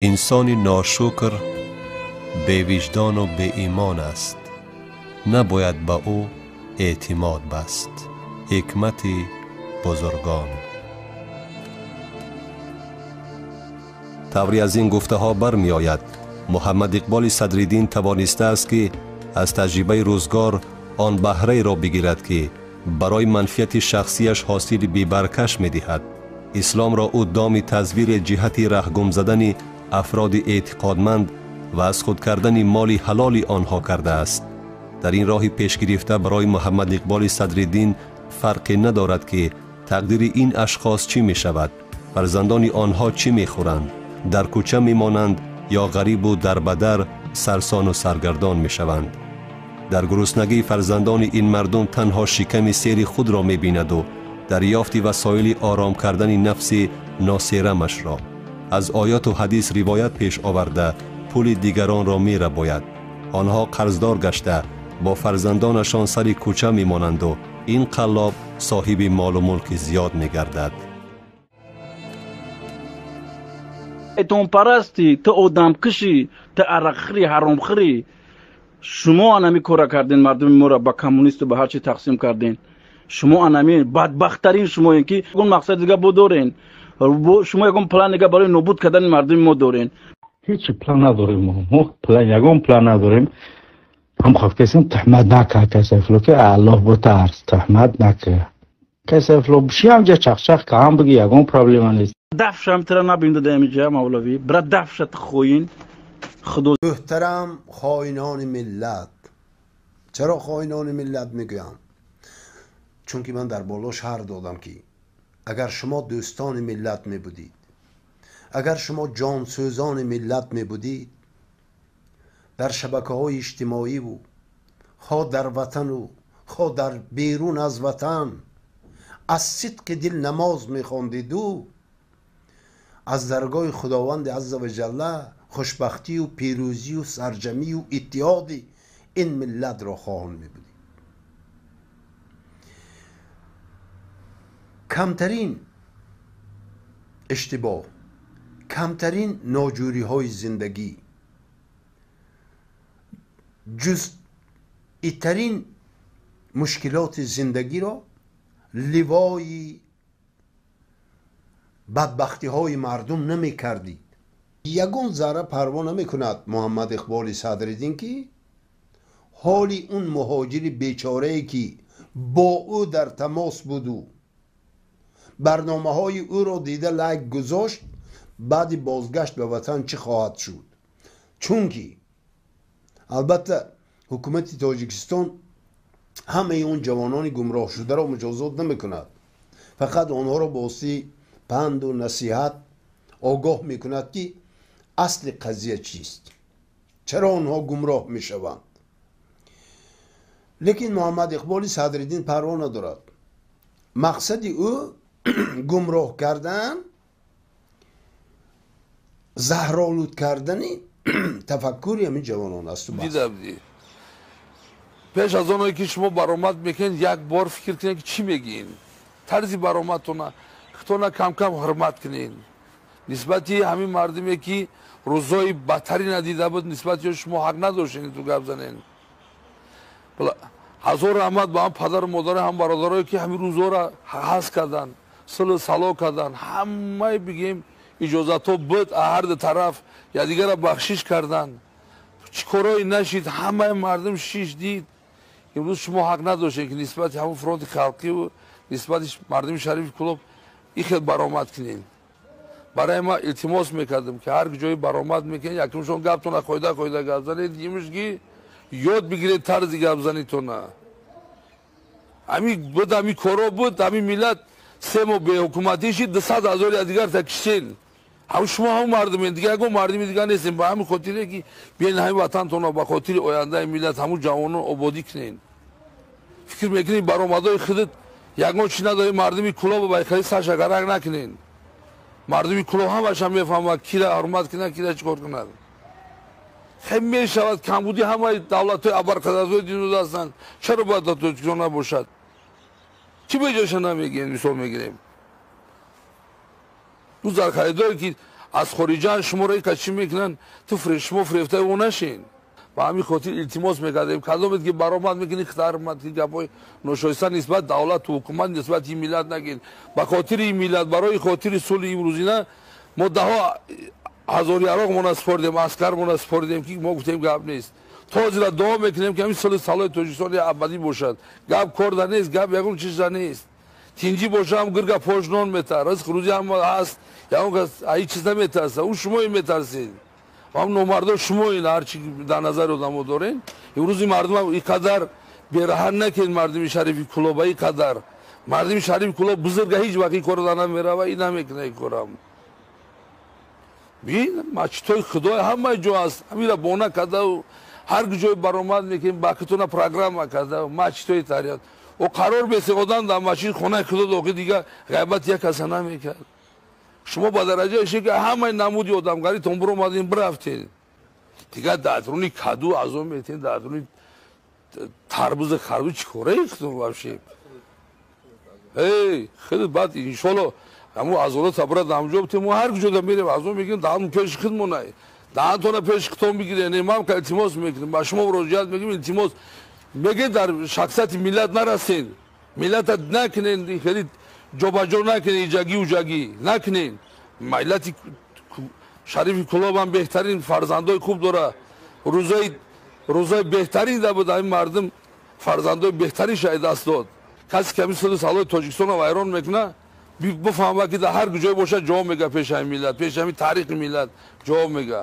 Инсони ношукр бевиҷдону беимон аст. Набояд ба ӯ эътимод баст. Ҳикмати бузургон. Тавре аз ин гуфтаҳо бармеояд, Муҳаммад Иқболи Садриддин тавонистааст, ки аз таҷрибаи рӯзгор он баҳраеро бигирад, ки барои манфиати шахсияш ҳосили бебаркаш медиҳад. Исломро ӯ доми тазвири ҷиҳати раҳгум задани афроди эътиқодманд ва аз худ кардани моли ҳалоли онҳо кардааст. Дар ин роҳи пешгирифта барои Муҳаммад Иқболи Садриддин фарқе надорад, ки тақдири ин ашхос чӣ мешавад, фарзандони онҳо чӣ мехӯранд, дар кӯча мемонанд ё ғарибу дарбадар сарсону саргардон мешаванд. Дар гуруснагии фарзандони ин мардум танҳо шиками сери худро мебинаду дарёфти васоили ором кардани нафси носерамашро аз ояту ҳадис ривоят пеш оварда пули дигаронро мерабояд. Онҳо қарздор гашта бо фарзандонашон сари кӯча мемонанду ин қаллоб соҳиби молу мулки зиёд мегардад. Шайтонпарастӣ, ту одамкушӣ, ту арақхӯрӣ, ҳаромхӯрӣ. Шумо анами кора карден, мардуми моро ба коммунисту ба ҳар чи тақсим карден. Шумо анами бадбахттарин шумоем, ки ягон мақсад дига бо дорен. Шумо ягон план дига барои нобуд кардани мардуми мо дорен. Ҳеҷ план надорем мо. Мо план, ягон план надорем. Ҳам хавкесем туҳмат нака касафло, ки Аллоҳ бутарс, туҳмат нака. Касафло биши ҳамҷа чақчақ ка ҳам биги, ягон проблема нест. Дафшам тира набин дада инҷа мавлавӣ. Бира дафшат хоин. Худо. Муҳтарам хоинони миллат. Чаро хоинони миллат мегӯям? Чунки ман дар боло шарҳ додам, ки агар шумо дӯстони миллат мебудид, агар шумо ҷонсӯзони миллат мебудид, дар шабакаҳои иҷтимоиву хо дар ватану хо дар берун аз ватан аз сидқи дил намоз мехондиду аз даргоҳи Худованди азза ва ҷалла хушбахтию пирӯзию сарҷамию иттиҳоди ин миллатро хоҳон мебудид. Камтарин иштибоҳ, камтарин ноҷӯриҳои зиндагӣ, ҷузъитарин мушкилоти зиндагиро ливои бадбахтиҳои мардум намекардид. Ягон зарра парво намекунад Муҳаммад Иқболи Садриддин, ки ҳоли он муҳоҷири бечорае, ки бо ӯ дар тамос буду барномаҳои ӯро дида лайк гузошт, баъди бозгашт ба ватан чӣ хоҳад шуд. Чунки албатта ҳукумати Тоҷикистон ҳамаи он ҷавонони гумроҳшударо муҷозот намекунад, фақат онҳоро бо воситаи панду насиҳат огоҳ мекунад, ки асли қазия чист, чаро онҳо гумроҳ мешаванд. Лекин Муҳаммад Иқболи Садриддин парво надорад. Мақсади ӯ гумроҳ кардан, заҳролуд кардани тафаккури ҳамин ҷавонон асту бас. Дидабдӣ, пеш аз оное ки шумо баромад мекунед, як бор фикр кунед, ки чӣ мегӯед. Тарзи баромадтона худтона камкам ҳурмат кунед нисбати ҳамин мардуме, ки рӯзҳои бадтарӣ надида буд. Нисбати шумо ҳақ надоштед ту гап занед. Ҳазор раҳмат ба ҳам падару модари, ҳам бародарое, ки ҳамин рӯзҳоро ҳаз карданд, сулҳу сало карданд. Ҳамаи бигем иҷозатҳо буд, ҳар ду тараф якдигарро бахшиш карданд. Чӣ корое нашид, ҳамаи мардум шиш дид. Имрӯз шумо ҳақ надоштед, ки нисбати ҳамон фронти халқиву нисбати мардуми шарифи Кӯлоб ин хел баромад кунед. Барои ма илтимос мекардам, ки ҳар ҷое баромад мекунед, якумшон гаптона қоида қоида гап занед, дуюмиш ки ёд бигиред тарзи гапзанитона. Ҳамин буд, ҳамин коро буд, ҳамин миллат 3 моҳ беҳукуматӣ шид, 200 000 якдигар та киштен. Ҳам шумо ҳам мардумен, дигар ягон мардуми дигар нестем. Ба ҳамин хотире ки биён ҳамин ватантона ба хотири ояндаи миллат, ҳамун ҷавонон ободӣ кунен. Фикр мекунед, баромадҳои худат ягон чӣ надорӣ, мардуми Кӯлобо ба хеле саршагарак накунен. Мардуми Кӯлоб ҳамаша мефаҳмад, кира ҳурмат кунад, кира чӣ кор кунад. Хеле мешавад камбудӣ, ҳамаи давлатҳои абарқадратҳои дунёда ҳастанд, чаро бояд дар Тоҷикистон набошад? Чӣ беҷоша намегирем? Мисол мегирем, ду зархаридоре, ки Аз хориҷан шуморо ика чӣ мекунанд, ту шумо фирефтаи ӯ нашин. Ба ҳамин хотир илтимос мекардем, кадомед ки баромад мекунӣ, хитармад ки гапҳои ношоиста нисбат давлату ҳукумат, нисбати ин миллат нагин. Ба хотири ин миллат, барои хотири сулҳи имрӯзина мо даҳо ҳазор яроқмона споридем, аскармона споридем, ки мо гуфтем гап нест. То зира дуо мекунем, ки ҳамин сулҳи салоҳи Тоҷикистон абадӣ бошад. Гап корда нест, гап ягон чиза нест. Тинҷӣ боша ҳам гирга пош нон мета, ризқ рӯзӣ ҳам ҳаст, ягон кас ҳеҷ чиз наметарса. Ӯ шумои метарсед, ҳам номардо шумоин, ҳарчи дар назари одамо дорен. Имрӯзи мардум ин қадар бераҳат накунед. Мардуми шарифи Кулоба, ин қадар мардуми шарифи Кулоб бузурга ҳеҷ вақт ин корро намерава, ин намекуна ин корам. Бин, мачитои худой ҳамаи ҷо аст. Ҳамира бона карда, ҳар ҷой баромад мекунем, бакитона программа карда, мачитои тарият. О қарор бесе одам дар масҷид хонаи худо дохил, дига ғайбат як каса намекард. Шумо ба дараҷае шед, ки ҳамаи намуди одамгаритон биромадем, бирафтед. Дигар дар атрони каду азон метен, дар атрони тарбуза харбуз чӣ кораи худон вообще? Эй, хеле баъд иншолло ҳамун азолат абра дамҷо бутем, мо ҳар куҷо да мерем, азон мекунем, даҳан пеши худмонай. Даҳантона пеши худтон бигиред. Ман илтимос мекунем, ба шумо муроҷиат мекунем, илтимос мегӯед, дар шахсияти миллат нарасед, миллата накунед, хеле ҷобаҷо накунед, иҷагӣ уҷагӣ накунед. Миллати шарифи Кулобам беҳтарин фарзандои хуб дора. Рӯзои беҳтарин да буд, ҳамин мардум фарзандои беҳтарин шаҳид даст дод. Касе ки ҳамин сулҳу салоҳи Тоҷикистонро вайрон мекунад, бифаҳмад, ки дар ҳар куҷое бошад, ҷавоб мега пеши ҳамин миллат, пеши ҳамин таърихи миллат ҷавоб мега.